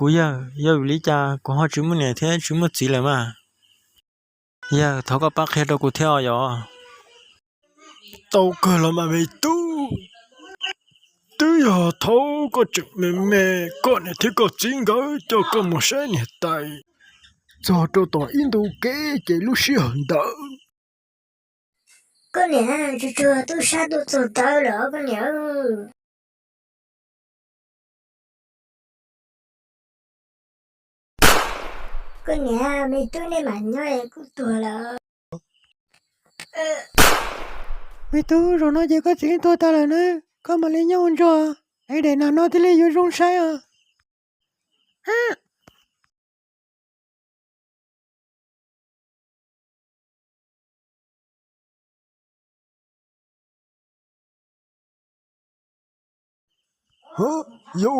Kuv yawg, yog vim li cas kuv ho tsis muaj niam thiab tsis muaj txiv lawm mas? Yawg, thov koj pab qhia rau kuv thiab os yog. Tau kawg los mas me tub. Twb yog thaum koj tseem me me, koj niam thiab koj txiv nkawd coj koj mus saib niam tais, txog rau tom ib ntu kev ces lub sij hawm ntawd. Koj niam, tsuag tsuag tub sab tuaj txog ntawd lawm koj niam. Koj niam, me tub nej mam nyob es kuv tuag lawm. Me tub, zaum no ces koj txiv tuag tas lawm na, koj mam li nyob ua ntsuag, es daim nas no thiaj li yuav zoo saib os. Yog